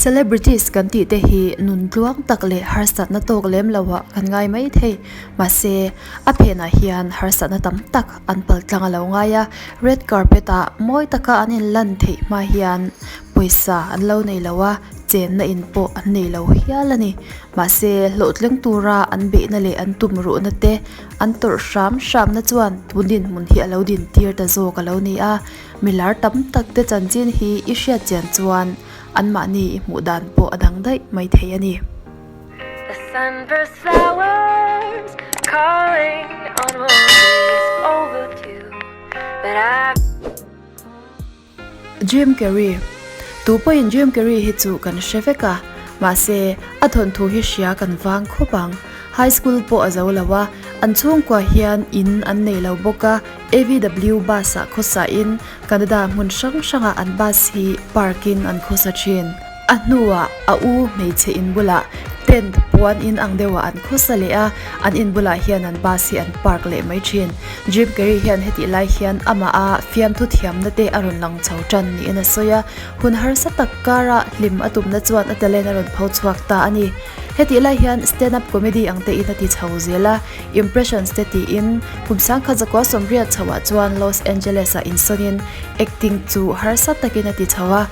Celebrities kan tih te hi nun tluang tak leh harsatna tawk lem lo ah kan ngai mai thei. Mahse, a phenah hian harsatna tam tak an pal tlang a lo ngai a, red carpet ah mawi taka an inlan theih hma hian pawisa an lo nei lo a, chenna in pawh an nei lo hial a ni. Mahse, hlawhtling tura an beihna leh an tum ruhna te an tawrh hram hramna chuan tun dinhmun hi a lo din tir ta zawk a lo ni a, milar tam tak te chanchin hi i hriat chian chuan anmahni i hmuh dan pawh a dang daih mai thei a ni. The sunburst flowers calling on is overdue but I Jim Carrey Tu pawhin Jim Carrey hi chu kan hre vek a, mahse a thawnthu hi hria kan vang khawp ang. High school pawh a zo lo a, an chhungkua hian in an nei lo bawk a, AVW bus ah khawsa in Canada hmun hrang hrangah an bus hi park in an khawsa thin. A hnuah a u hmeichhe in bulah tent puan in ang deuhah an khawsa leh a, an in bulah hian an bus hi an park leh mai thin. Jim Carrey hian hetih lai hian amah a fiamthu thiamna te a rawn lang chho tan niin a sawi a, hun harsa tak kara hlim a tumna chuan a talent a rawn pho chhuak ta a ni. Hetih lai hian stand up comedy ang te in a ti chho zel a, impressions te tiin kum 1980 chhoah chuan Los Angeles ah insawnin acting chu harsa takin a ti chho a.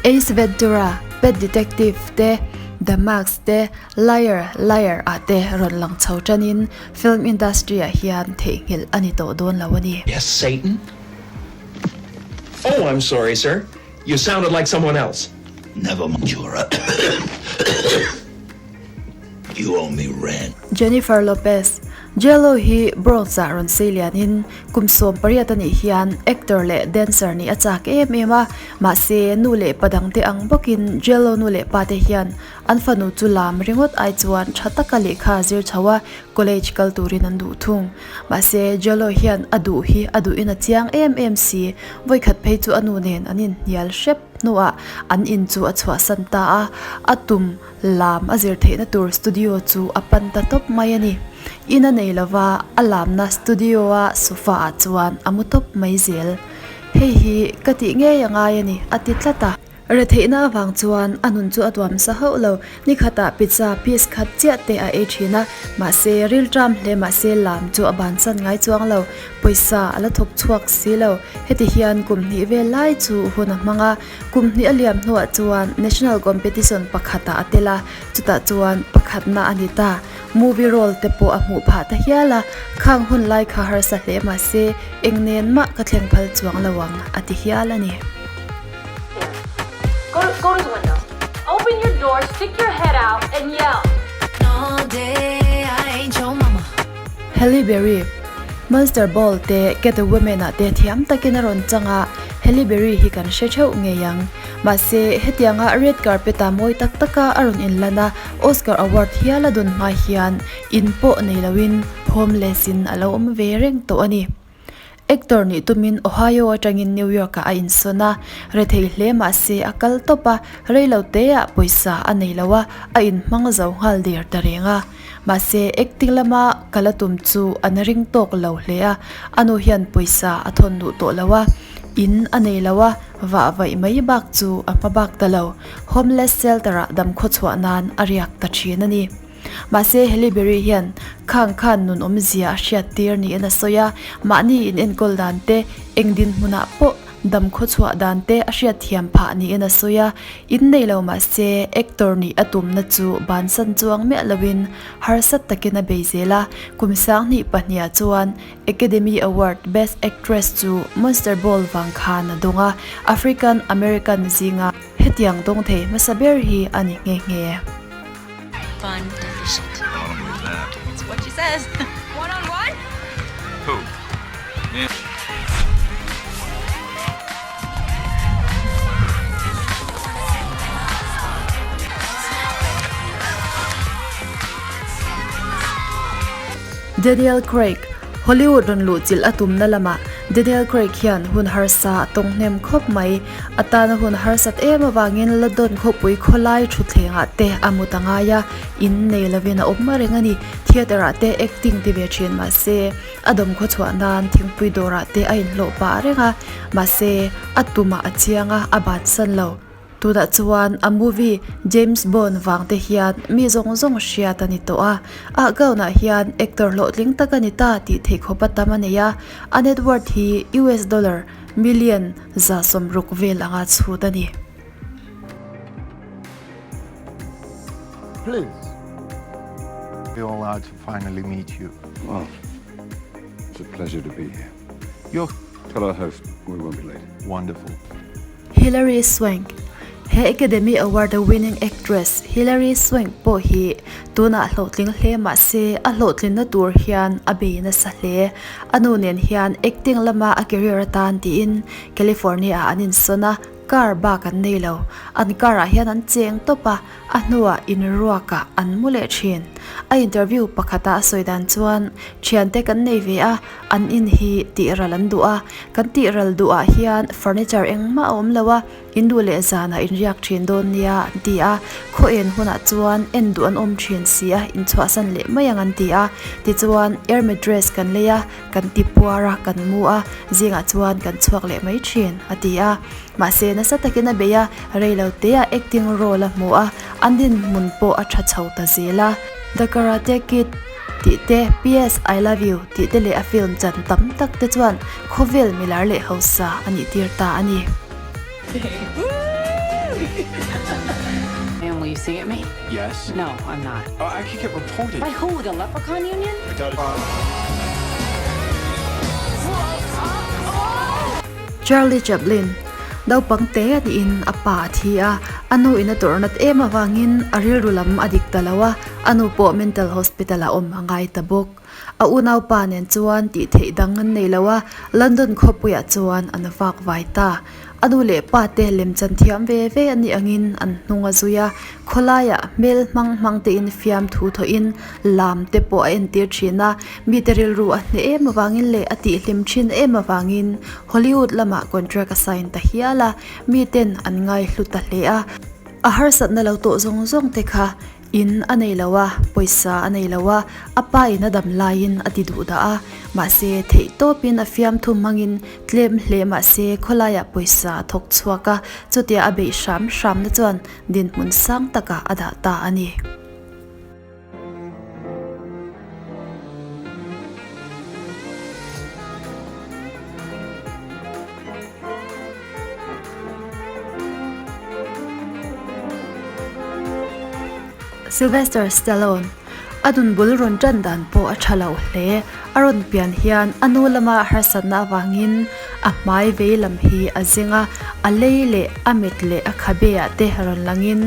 Ace Ventura, Pet Detective te, The Mask te, Liar, Liar ah te rawn lang chho tanin film industry ah hian theihnghilh a ni tawh dawn lo a ni. Yes, Satan? Oh, I'm sorry, sir. You sounded like someone else. Never mind, Jura. You owe me rent. Jennifer Lopez, J-Lo hi Bronx ah rawn sei lianin kum 18 a nih hian actor leh dancer nih a chak em em a, mahse nu leh pa dangte ang bawkin J-Lo nu leh pa te hian an fanu chu lam ringawt ai chuan tha taka lehkha zir chho a college kal turin an duh thung. Mahse J-Lo hian a duh hi a duhin a chiang em em si, vawikhat phei chu a nu nen an inhnial hrep hnuah an in chu a chhuahsan ta a, a tum Lam a zir theihna tur studio chu a pan ta tawp mai a ni. In a nei lova, a lamna studio a sofa ah chuan a mu tawp mai zel. Hei hi ka tih ngei a ngai a ni, a ti tlat a. Retheihna avang chuan a nun chu a tuam sa hauh lo. Ni khatah pizza piece khat chiah te a ei thin a, mahse rilṭam hle mahse lam chu a bansan ngai chuang lo. Pawisa a la thawk chhuak si lo. Heti hian kum hnih vel lai chu hun a hmang a. Kum hnih a liam hnuah chuan National Competition pakhatah a tel a, chutah chuan pakhatna a ni ta. Movie role te pawh a hmuh phah ta hial a, khang hun lai kha harsa hle mahse eng nen mah ka thleng phal chuang lo ang a ti hial a ni. Go go to the window. Open your door, stick your head out and yell. All day I ain't your mama. Halle Berry, Monster Ball te Get a Woman ah te thiam takin a rawn chang a, Halle Berry hi kan hre theuh ngei ang. Mahse, hetianga red carpet ah mawi tak taka a rawn inlan a, Oscar award hial a dawn hma hian in pawh nei loin homeless in a lo awm ve reng tawh a ni. Actor nih tumin Ohio atangin New York ah a insawn a, rethei hle mahse a kal tawp a, reilo teah pawisa a nei lo a, a inhmang zo nghal der ta reng a. Mahse, acting lama kal a tum chu an ring tawk lo hle a, a nu hian pawisa a thawn duh tawh lo a, in a nei lo a, vah vaih mai bak chu a hma bak ta lo. Homeless shelter ah dam khaw chhuah nan a riak ta thin a ni. Mahse, Halle Berry hian khang khan nun awmzia a hriat tir niin a sawi a, mahni in enkawl dan te, eng dinhmunah pawh Dam khawchhuah dan te a hriatthiam phah niin a sawi a, in nei lo mah se actor nih a tumna chu bansan chuang miah loin harsat takin a bei zel a, kum 2002 ah chuan Academy Award Best Actress chu Monster Ball vang khan a dawng a, African American zinga hetiang dawng thei hmasa ber hi a ni nghe nghe. Fun deficient. I don't believe that. It's what she says. One on one? Who? Me? Daniel Craig, Hollywood rawn luhchilh a tumna lamah Daniel Craig hian hun harsa a tawng hnem khawp mai. A tana hun harsat em avangin London khawpui khawlai thutthlengah te a mut a ngai a, in nei lovin a awm reng a ni. Theatre ah te acting ti ve thin mahse a dawm khaw chhuah nan thingpui dawrah te a inhlawh pah reng a, mahse a tumah a chiang a, a bansan lo. Tunah chuan a movie James Bond vang te hian mi zawng zawng hriat a ni tawh a, a gown ah hian actor hlawhtling tak a ni ta tih theih khawp a tam a nei a, a net worth hi US dollar million 60 vel anga chhut a ni. Please. We're allowed to finally meet you. Well, it's a pleasure to be here. You're Tell our host we won't be late. Wonderful. Hilary Swank, He Academy Award winning actress Hilary Swank pawh hi tunah hlawhtling hle mah se a hlawhtlinna tur hian a bei nasa hle. A nu nen hian acting lama a career atan tiin California ah an insawn a, car bak an nei lo. An car ah hian an cheng tawp a, a hnuah inruakah an mu leh thin. A interview pakhata a sawi dan chuan, Thiante kan nei ve a, An in hi tih ral an duh a, kan tih ral duh ah hian furniture engmah a awm lo a, in duh leh zanah in riak thin dawn nia an ti a, khaw en hunah chuan en duh an awm thin si a, in chhuahsan leh mai ang an ti a, tichuan air mattress kan lei a, kan ti puar a, kan mu a, zingah chuan kan chhuak leh mai thin a ti a, mahse nasa takin a bei a, reilo te ah acting role a hmu a, an dinhmun pawh a tha chho ta zel a. The Karate Kid. Tih te, PS I love you tih te leh a film chan tam tak te chuan khawvel milar leh hausa a nih tir ta a ni. And will you sing at me? Yes. No, I'm not. Oh, I could get reported. By who? The Leprechaun Union? Charlie Chaplin, Naupang te a niin a pa a thi a, a nu in a tawrh nat em avangin a rilru lam a dik ta lo a, a nu pawh mental hospital ah awm a ngai ta bawk. A unaupa nen chuan tih theih dang an nei lo a, London khawpuiah chuan an vak vai ta. A nu leh pa te lemchan thiam ve ve a nih angin an hnung a zui a, khawlaiah hmel hmang hmang tein fiam thu thawhin lam te pawh a entir thin a, mite rilru a hneh em avangin leh a tihhlim thin em avangin Hollywood lamah contract a sign ta hial a, miten an ngaihlu ta hle a. A harsatna lo tawh zawng zawng te kha In a nei lo a, pawisa a nei lo a, a pa in a dam laiin a ti duh dah a, mahse theih tawpin a fiamthu hmangin tlem hle mahse khawlaiah pawisa a thawk chhuak a, chutia a beih hram hramna chuan dinhmun sang takah a dah ta a ni. Sylvester Stallone, A nun bul rawn tan dan pawh a tha lo hle. A rawn pian hian a nu lama harsatna avangin a hmai vei lam hi a zeng a, a lei leh a mit leh a khabe ah te rawn langin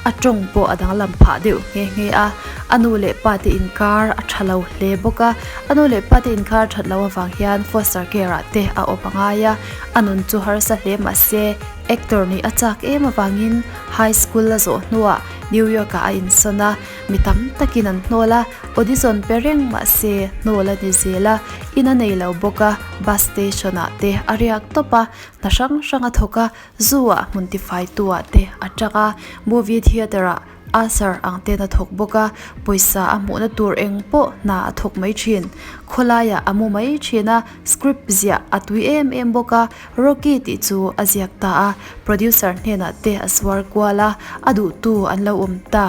a tawng pawh a danglam phah deuh nghe nghe a. A nu leh pa te inkar a tha lo hle bawk a, a nu leh pa te inkar that loh avang hian foster care ah te a awm a ngai a. A nun chu harsa hle mah se, actor nih a chak em avangin high school a zawh hnuah New York ah a insawn a, mi tam takin an hnawl a, audition pe reng mah se hnawl a ni zel a, in a nei lo bawk a, bus station ah te a riak tawp a, hna hrang hrang a thawk a, zoo ah hmun tifai tu ah te a tang a, movie theatre ah Usher ang ten a thawk bawk a, pawisa a hmuhna tur eng pawh hna a thawk mai thin. Khawlaiah a mu mai thin a, script ziah a tui em em bawk a, Rocky tih chu a ziak ta a, producer hnenah te a zuar kual a, a duhtu an lo awm ta.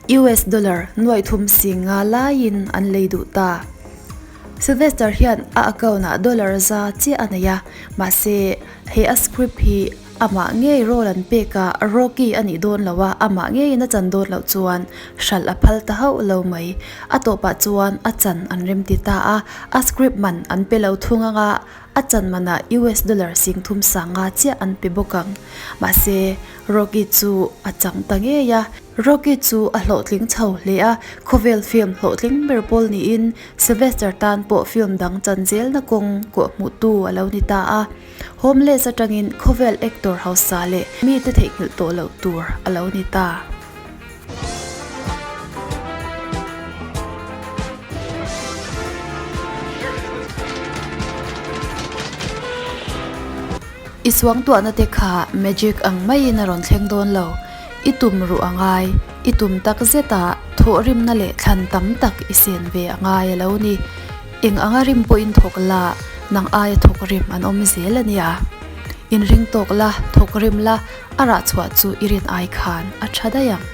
US dollar nuaih thum si nga laiin an lei duh ta. Sylvester hian a account ah dollar za chiah a nei a, mahse he a script hi Amah ngei role an pek a, Rocky a nih dawn lo a, amah ngeiin a chan dawn loh chuan hralh a phal ta hauh lo mai. A tawpah chuan a chan an remti ta a, a script man an pe lo thung anga a chan manah US dollar 30 sanga chiah an pe bawk ang. Mahse, Rocky chu a chang ta ngei a. Rocky chu a hlawhtling chho hle a, khawvel film hlawhtling ber pawl niin Sylvester tan pawh film dang chan zelna kawng kawhhmuhtu a lo ni ta a. Homeless atangin khawvel actor hausa leh mite theihnghilh tawh loh tur a lo ni ta. I suangtuahna te kha magic ang maiin a rawn thleng dawn lo. I tum ruh a ngai. I tum tak zeta thawhrimna leh thlan tam tak i sen ve a ngai a lo ni. Eng anga rim pawhin thawk la, nang aia thawk rim an awm zel a nia. Inring tawk la, thawk rim la, a rah chhuah chu i rin ai khan a tha daih ang.